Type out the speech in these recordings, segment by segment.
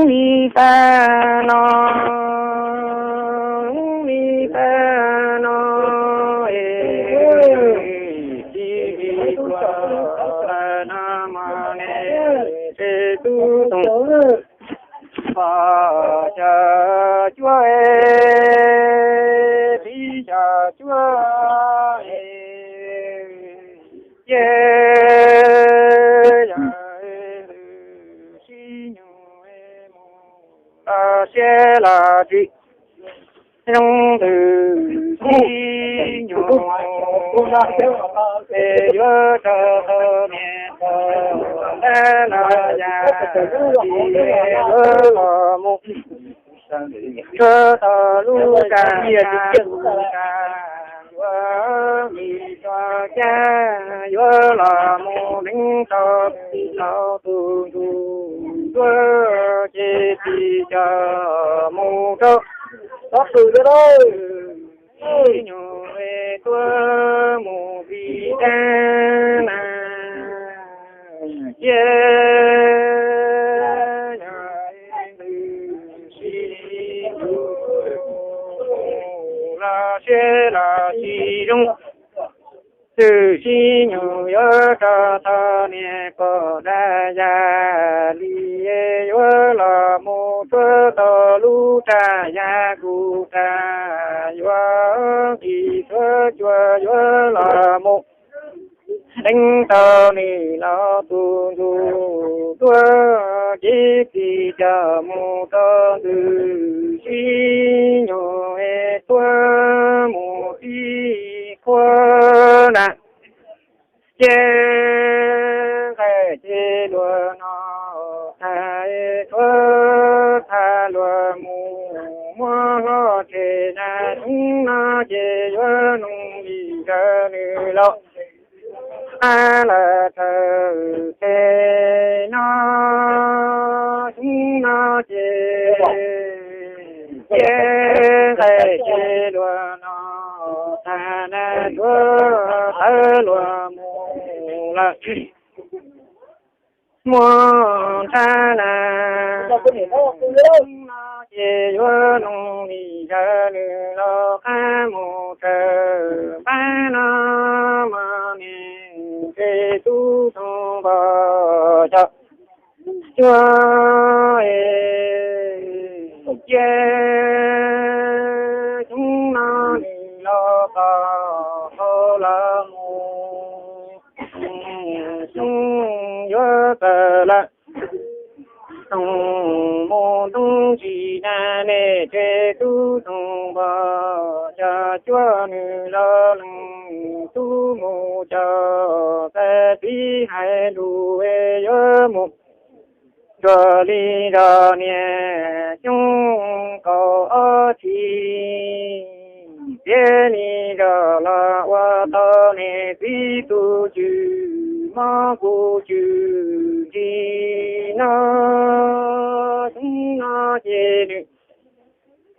Li pab no, li pab no, tsis vim ua no mas nej tub tub tub poj xya cuab, tib xya cuab, ces yog ntws sib nyug mus los siab los tsis zoo, ntws sib nyug es yuav rau tau niam pog dab los yog tsis yuav los mus rau tau lub raj yaj lub raj, yuav li rau cas yuav los mus deev tau los tus ntsuj duab ces tsis coj mus rau tod, tub nyuj tuaj mus pib dab na, ces yog ntws sib nyug los siab los tsis zoo, ntws sib nyug yuav rau tau niam pog dab yaj li, yuav los mus rau tau lub raj yaj lub raj, yuav nqis tuav cua yuav los mus deev tau nim los tus ntsuj duab, ces tsis coj mus rau ntws sib nyug es tuaj mus tib qhuav na, ces nqaij ces luag no tag, tuav tag luag mus muab hlob tseg na, xyoo no ces yuav nug li zawv nws los qab lawm raws teg no, xyoo no ces ces nqaij ces luag no tag na, tuav tawv luag mus lawm muab nrhab na, xyoo no ces yuav nug li zawv nws los qab mus raws npab no, mas niam tsev tub tub poj xya cuab, ces xyoo no nws los tau qhov los mus, xyoo yuav tawm lawm, xyoo mus ntoo tsis na, niam tsev tub tub poj xya cuab nws los leej tub mus coj, txais txiv hais lus yuav mus nrog li zos niam xyoo kaum ob tsis, tiav li zos los ua tau niam txiv tus cwj mob kuv cwj nti no, xyoo no ces nws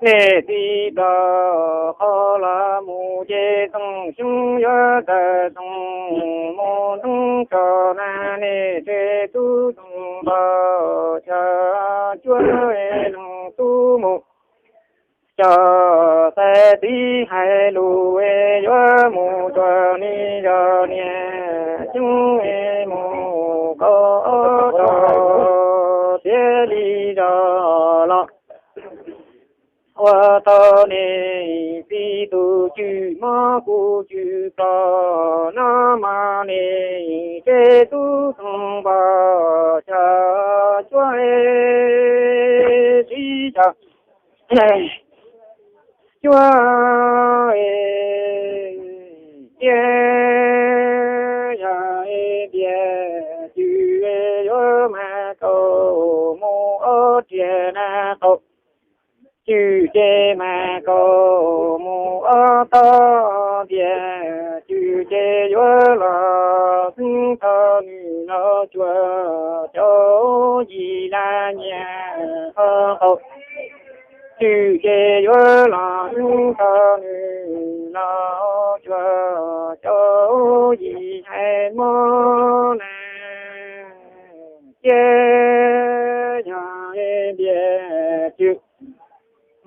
niam txiv tau qhov los mus ces xyoo xyoo yuav tawm xyoo mus ntoo tso na, niam tsev tub tub poj xya cuab leej tub mus coj, txais txiv hais lus yuav mus nrog li zos niam xyoo mus kaum ob tog, tiav li zos los ua tau niam txiv tus cwj mob kuv cwj pog no, mas niam tsev tub tub poj xya cuab, tsis coj cuab, ces yog tias cwj yuav mas kaum mus ob riam na, kaum cwj ces mas kaum mus ob tog, tias cwj ces yuav los xeeb tau nws los cuag caum yim lab nyiaj qhov qaum, cwj ces yuav los xeeb tau nws los cuag caum yim hais mob na. Ces yog ntiag tswv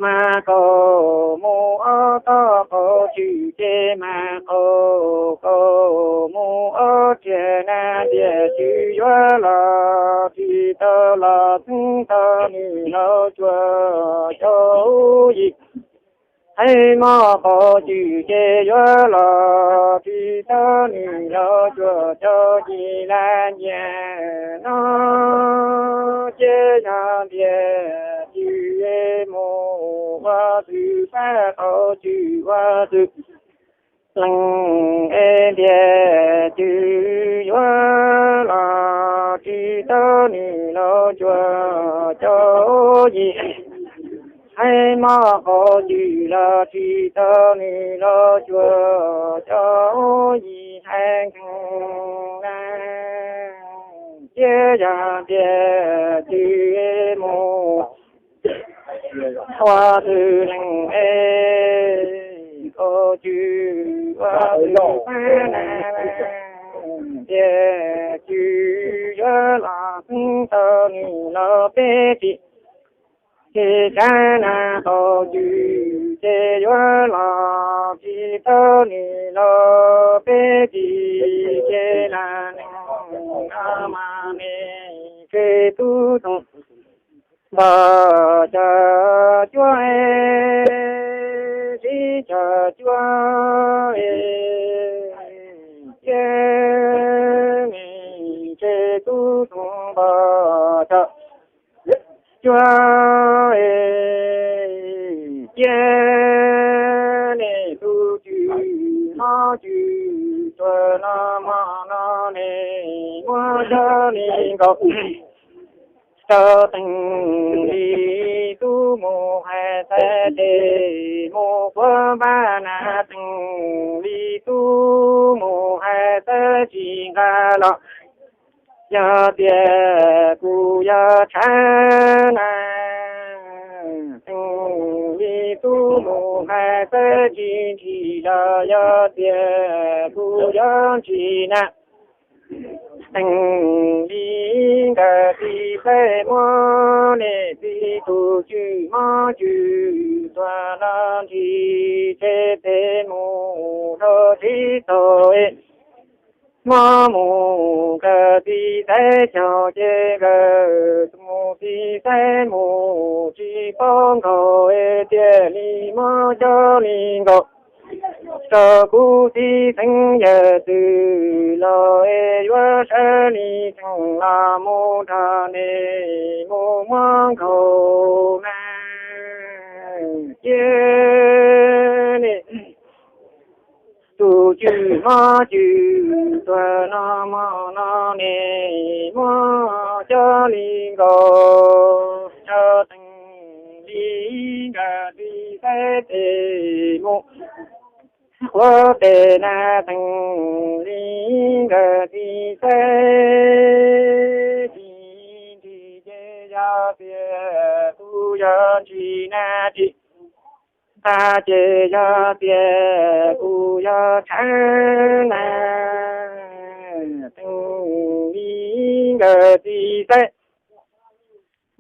mas qaug mus ob tog qaug tswv ces mas qaug qaug mus ob riag na, ntiag tswv yuav los tsis tau los xeeb tau nws los tsuas cov yim. Hais mog qaug tswv ces yuav los tsis tau nws los tsuas cov yim laj nyias no. Ces yog ntiag tswv mus ua twg pab qaug tswv ua twg leej es ntiag tswv yuav los tsis tau nws los tsuas cov yim. Hais mog qaug tswv los tsis tau nws los tsuas cov yim hais nkees na. Ces yog ntiag tswv mus ua twg leej es qaug tswv ua twg pab na, ntiag tswv yuav los xeeb tau nws los peb tsis tsis tsav na, qaug tswv ces yuav los tsis tau nws los peb tsis tsav na, neeg no mas nws tsev tub toog npog cog cuab, tsev cog cuab, ces nws tsev tub toog npog cog cuab, ces nws tus tswv mob tswv tuag no mog no, nws muab cov li nkaus rau Teem Lis tub mus hais xaiv tes mus puab npab na, Teem Lis tub mus hais xaiv tsis nqa los yog tias kuv yog tshav na. Teem Lis tub mus hais xaiv tsis ntshis los yog tias kuv yog ntshis na. Teem Lis nkawd txiv xaiv muab niam txiv tus tswv mob tswv tuag no ntshis tsev tes mus rau tsev tog es mob mus nkawd txiv xaiv xyov ces nkawd mus txiv xaiv mus tsis paub nkaus es thiaj li muab cov li nkaus rau kuv txiv xeeb yawm txwv los es yuav sawv li tseem los mus nrog nws mus muab nkaus na. Ces nws tus tswv mob tswv tuag no mog no, nws muab cov li nkaus rau Teem Lis nkawd txiv xaiv tes mus ua tes na. Teem Lis nkawd txiv xaiv tsis ntshis ces yog tias kuv yog ntshis na tsis nqa ces yog tias kuv yog tshav na. Teem Lis nkawd txiv xaiv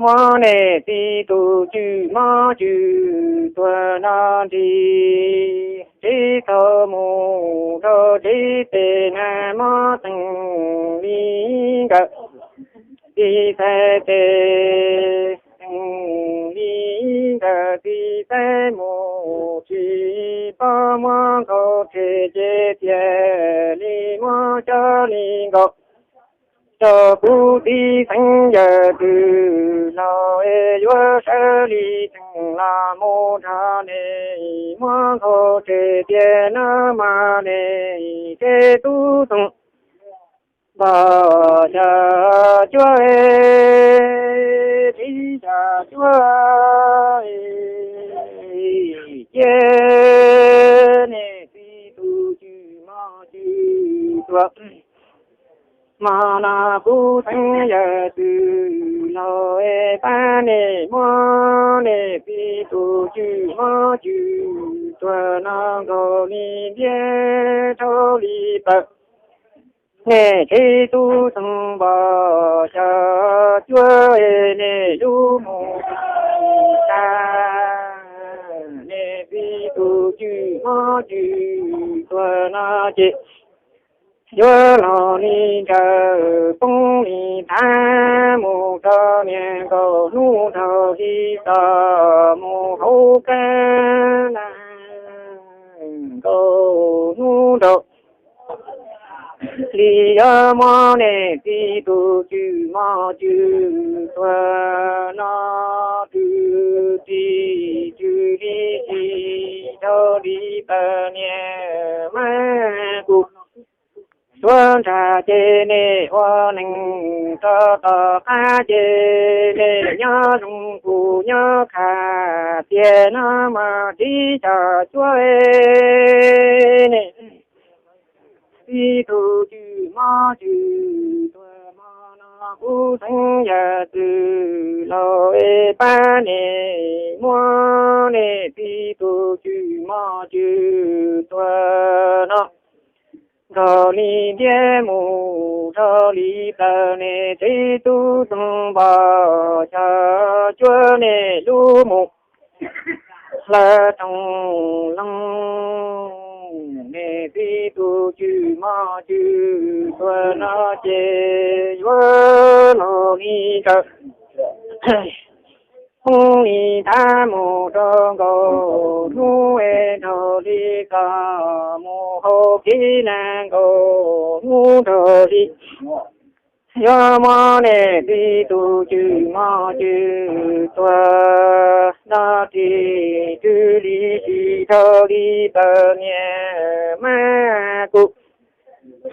muab niam txiv tus tswv mob tswv tuag no ntshis tsev tog mus rau tsev tes na, muab Teem Lis nkawd txiv xaiv tes, Teem Lis nkawd txiv xaiv mus tsis paub muab nkaus tseg ces thiaj li muab cov li nkaus rau kuv txiv xeeb yawm txwv laus es yuav sawv li tseem los mus nrog nws muab nkaus tseg tiag no mas nws tsev tub toog npog cog cuab, tsev cog cuab, ces niam txiv tus tswv mob tswv tuag mog no kuv xeeb yawm txwv laus es pab niam muab niam txiv tus tswv mob tswv tuag no nkaus li ntiab rau li pawg niam tsev tub toog npog xyov cuab nej lub mus tas, nej txiv tus cwj mob cwj tuag no ces yuav los li nkawd poob li thav mus rau niag nkaus hnub nraug li tod mus hauv kab na nkaus hnub nraug li yuav muab nej txiv tus cwj mob cwj tuag no twb tsis cwj li tsis dhau li tawm niag mab kuv suav nrag ces nej ua neeg rau tom qab ces nej nyob zoo kuv nyob qhov tiag no mas txiv xyov cuab nej txiv tus cwj mob cwj tuag hmo no kuv xeeb yawg txwj laug es pab nej muab nej txiv tus cwj mob cwj tuag no nkaus li ntiab mus rau li tawm nej txiv tub toog npog xyov cuab nej lub mus hlawv toog loog nej txiv tus cwj mob cwj tuag no ces yuav los li nkawd poob li thav mus rau nkaus hnub es nraug li tod mus hauv kev na nkaus hnub nraug li yuav muab nej txiv tus cwj mob cwj tuag no tsis cwj li tsis dhau li tawm niag mab kuv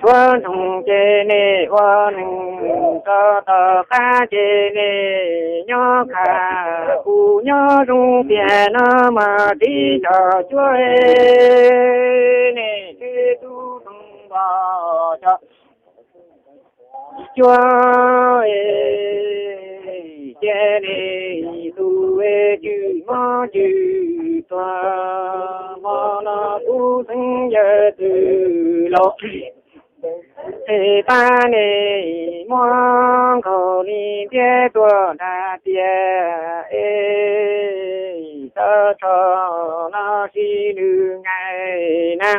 suav nroog ces nej ua neeg rau tom qab ces nej nyob qhov kuv nyob zoo tiag no mas txiv xyov cuab nej txiv tub toog npog xyov cuab cia nej tus cwj mob cwj tuag hmo no kuv xeeb yawg txwj laug es pab nej muab nkaus li ntiab tuaj nrag tias es tau tso no sib lwg nqaij na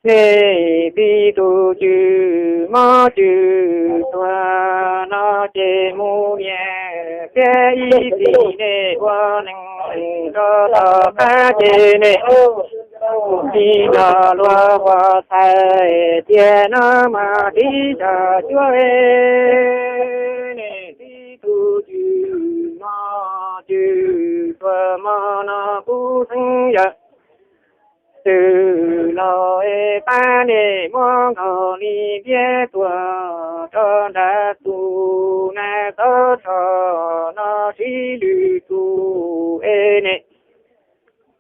nej txiv tus cwj mob cwj tuag no ces mus niam thiab ib txwm nej ua neeg rau tom qab ces nej li nrog luag ua txhais tiag no mas txiv xyov cuab nej txiv tus cwj mob cwj tuag hmo no kuv xeeb yawg txwj laug es pab nej muab nkaus li ntiab tuaj rau nrag tus na txhob tso no sib lwg tus es nej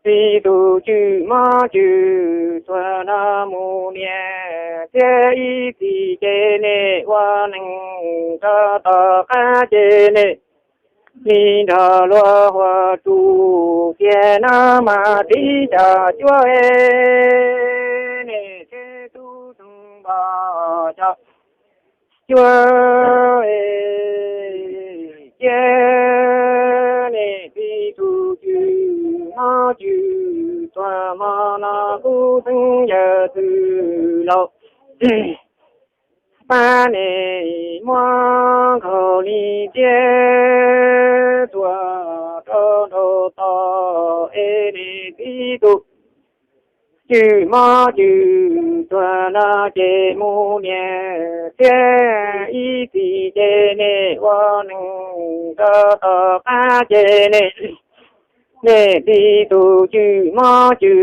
txiv tus cwj mob cwj tuag no mus niam thiab ib txwm ces nej ua neeg rau tom qab ces nej li nrog luag ua tsuj tiag no mas txiv xyov cuab nej txiv tub toog npog xyov cuab cia nej txiv tus cwj mob cwj tuag hmo no kuv xeeb yawg txwj laug pab nej muab nkaus li ntiab tuaj rau nraum tod es nej txiv tus cwj mob cwj tuag no ces mus niam thiab ib txwm ces nej ua neeg rau tom qab ces nej nej txiv tus cwj mob cwj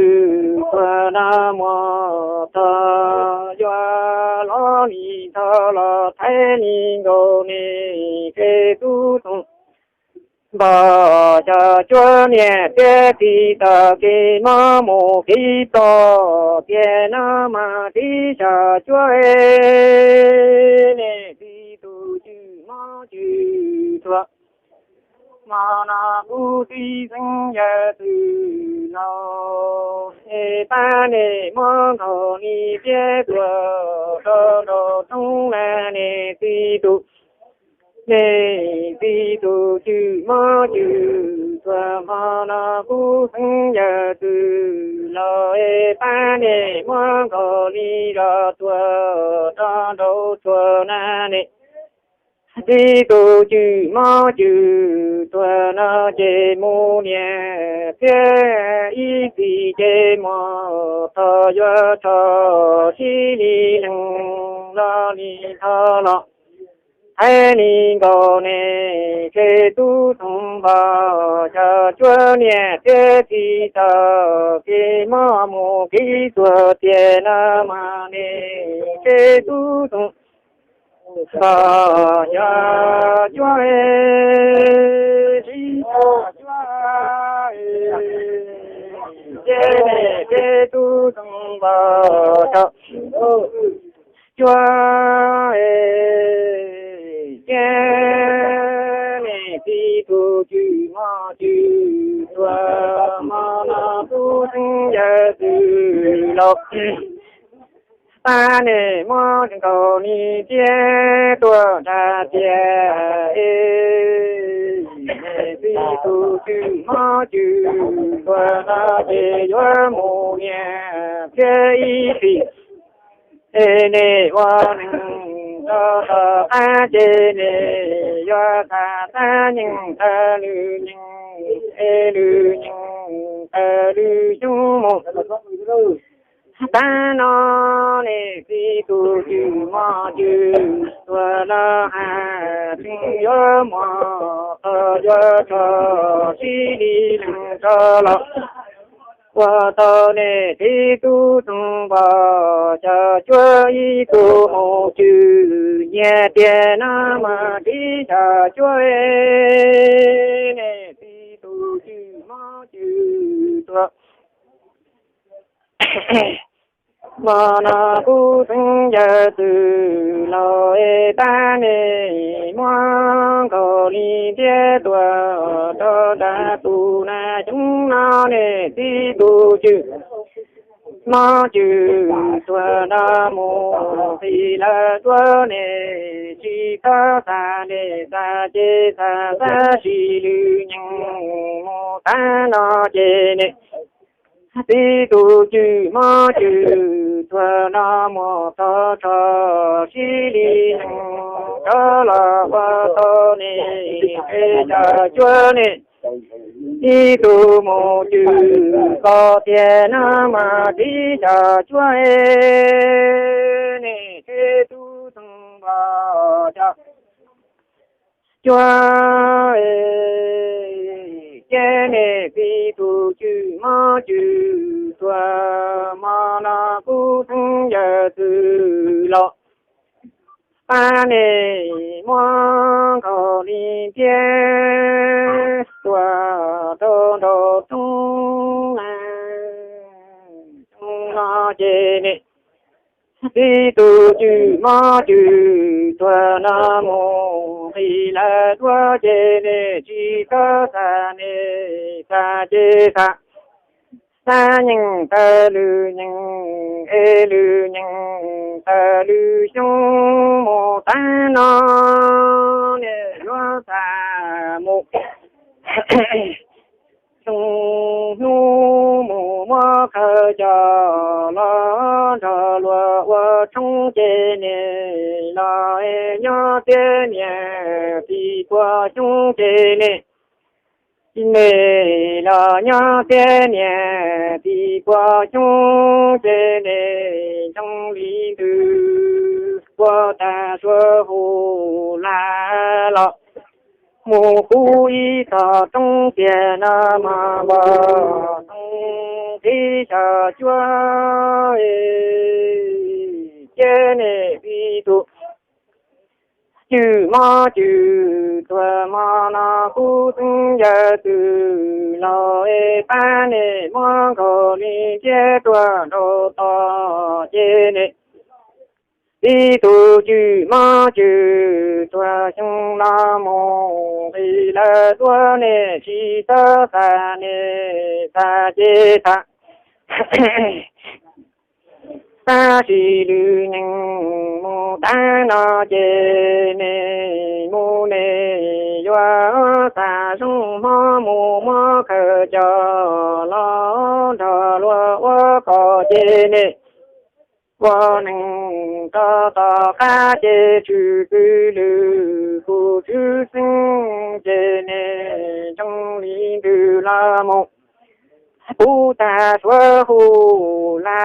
tuag no mus txog yuav los li txog los thaij li nkaus nej txiv tub toog npog xyov cuab niam thiab txiv tau kev mob mus kev ploj tiag no mas txiv xyov cuab nej txiv tus cwj mob cwj tuag hmo no kuv txiv xeeb yawg txwj laug es pab nej muab nkaus li ntiab tuaj rau nraum zoov na nej txiv tus Nej txiv tus cwj mob cwj tuag, hmo no kuv xeeb yawg txwm los es pab nej muab nkaus li zos tuag rau nraud tsuag na. Nej txiv tus cwj mob cwj tuag no ces mus niam txiv ib txhis ces mus txog yuav tso sib li leeg los li tho los. Hais li nkaus nej txiv tub xeeb npog cov cuab niam txiv txij tau kev mob mus kev tuag tiag no mas nej txiv tub xeeb npog cov cuab, txiv tub cuab, ces nej txiv tub xeeb npog cov cuab, ces nej txiv tus cwj mob cwj tuag, hmo no kuv xeeb yawg txwm los pab nej muab nkaus li thiab tuaj nrhiav tiag. Nej txiv tus cwj mob cwj tuag no ces yuav mus niam txiv ib txhis. Es nej ua neeg rau tom qab ces nej yuav tag tab nyeej tag lwm nyeej, es lwm nyeej tag lwm xyoo mus. Tab no nej txiv tus cwj mob cwj tuag los has tsees yuav mus txog yuav tso sib li leeg tso los ua tau nej txiv tub xeeb npog cov cuab ib tug mus cwj nyiaj tiag no mas txiv cov cuab, nej txiv tus cwj mob cwj tuag, hmo no kuv xeeb yawg txwm los es pab nej muab nkaus li thiab tuaj rau nram tus nas xyoo no nej txiv tus cwj mob cwj tuag no mus qis lawm duab nej tsis txhob xav nej xav ces xav tab sis lwm nyeej mus tab no ces nej txiv tus cwj mob cwj tuag no mus txog tso sib li leeg rov los ua tau nej txiv cov cuab, nej ib tug mus cwj koj tiag no mas txiv cov cuab, nej txiv tub xeeb npog cov cuab, ces nej txiv tus cwj mob cwj tuag, hmo no kuv xeeb yawg txwm los pab nej muab nkaus li thiab tuaj rau nraum roob na. Xyoo no ces nej txiv tus cwj mob cwj tuag no mus qis lawm duab ces nej tsis txhob xav nej xav ces xav tab nyeej tawg lwm nyeej, es lwm nyeej tawg lwm xyoo mus tab no nej yuav xav mus xyoo hnub mus muab khaws coj los nrog luag ua tshoob ces nej los nyob tiab niam txiv puas xyoo ces nej, nej los nyob tiab niam txiv puas xyoo ces nej zoo li ntws puas tag suav hu laj los mus kub ib tog roob tiag no mas npog too txiv cov cuab, ces nej txiv tus cwj mob cwj tuag, hmo no kuv xeeb yawg txwm los es pab nej muab nkaus li thiab tuaj nraum tod ces nej txiv tus cwj mob cwj tuag, xyoo no mus nqis lawm duab nej tsis txhob xav nej xav ces xav tab sis lwm nyeej mus tab no ces nej mus Nej yuav tas zoo hmo mus muab khaws coj los nrog luag ua kom ces nej ua neej rau tom qab ces tshwm tus lwm tus tshwj xeeb ces nej ntsoov li ntws los mus. Puv tag suav hu la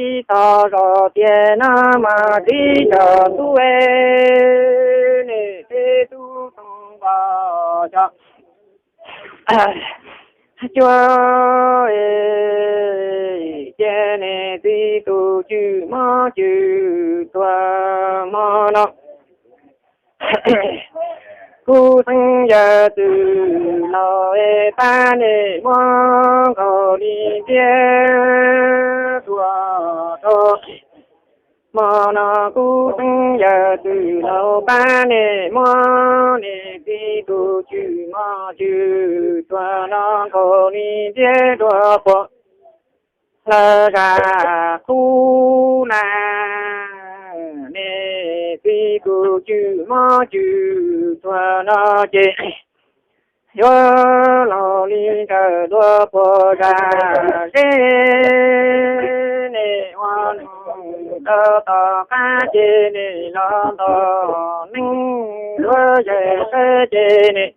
ib tog zos tiag no mas tib cov tub, nej tib tub toog npog cov cuab, cia nej tib tug cwj mob cwj tuag hmo no. Kuv xeeb yawg txwj laug es pab nej muab nkaus li ntiab tuaj rau hmo no. Kuv xeeb yawg txwj laug pab nej muab nej tib tug cwj mob cwj tuag no nkaus li ntiab tuaj pom lawv zaj qub na. Nej tib tug cwj mob cwj tuag no ces yuav laug li nrawm dua puas zaj zeb. Nej ua neej rau tom qab ces nej los nto neeb yuav yaig qab ces nej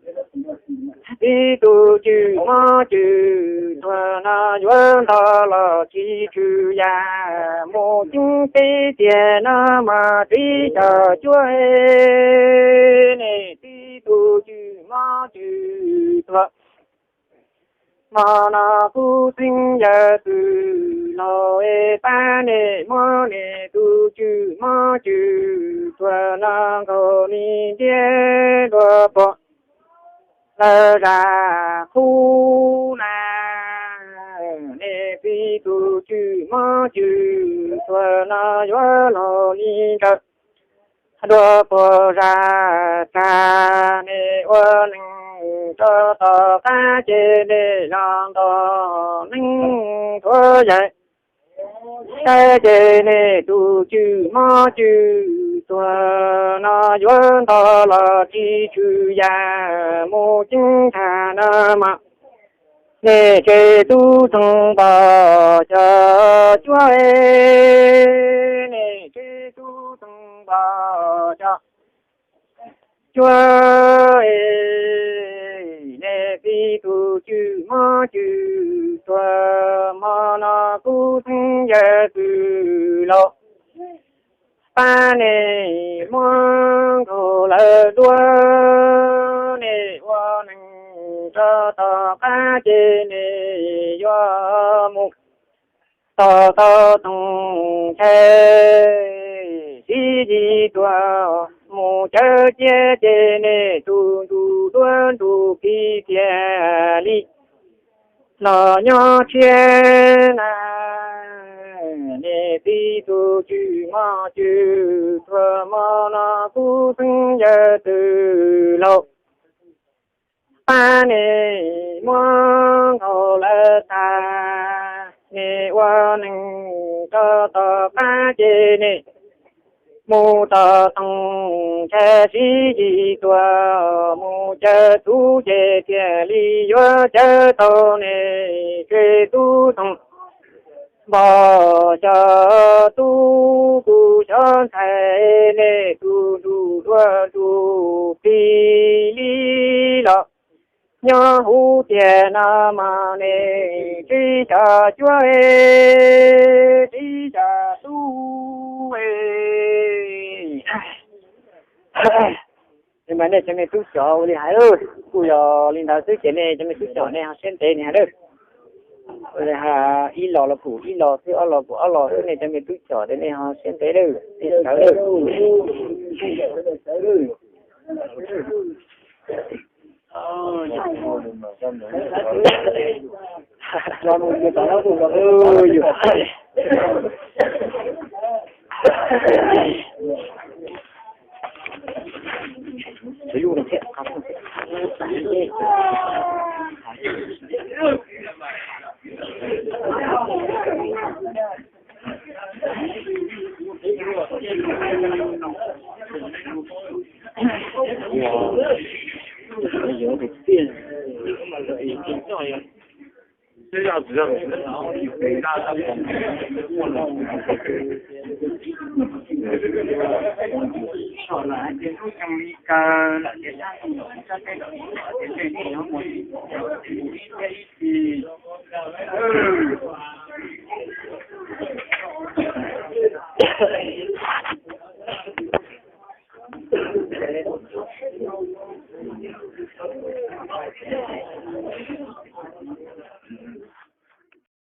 tib tug cwj mob cwj tuag no yuav nto los tsis tshwm yam mus ceeb peb tiag no mas tib cov cuab, nej tib tug cwj mob cwj tuag. Hmo no kuv xeeb yawg txwj laug es pab nej muab nej tug cwj mob cwj tuag no nkaus li ntiab dua pom lawv zaj qub na. Nej tib tug cwj mob cwj tuag no yuav laug li nrawm dua puas zaj tsag. Nej ua neej rau tom qab ces nej los nto neeb tuav yaig qab ces nej tug cwj mob cwj tuag no yuav nto los tsis tshwm yam mus ceeb tag no mas nej tib tug toog npog cov cuab, nej tib tug toog npog cov cuab, nej tib tug cwj mob cwj tuag. Hmo no kuv xeeb yawg txwj laug pab nej muab nkaus lawv dua. Nej ua neej rau tom qab ces nej yuav mus tom tau toog chaw sib yig tuag mus cawv ciab ces nej tug ntuj duab ntuj plig tiag li los nyob tshiab na. Nej tib tug cwj mob cwj tuag, hmo no kuv xeeb yawg txwj laug pab nej muab nkaus lawv tag. Nej ua neej rau tom qab ces nej mus tom toog chaw sib yig tuag mus cawv txuv ces thiaj li yuav cawv tau. Nej tib tug toog npog cov tub, kuv cov ntxhais, nej tug ntuj duab ntuj plig li los nyob huv tiag no mas nej tib cov cuab, tib cov tub. Mas nej cov me tub cov ua li hais lawm, kuj yog li ntawd xwb ces nej cov me tub cov nej ho siab ntev ni hais lawm. Ib los los pum ib los xwb, ob los pum ob los xwb, nej cov me tub cov ces nej ho siab ntev lawm, nej sawv lawm.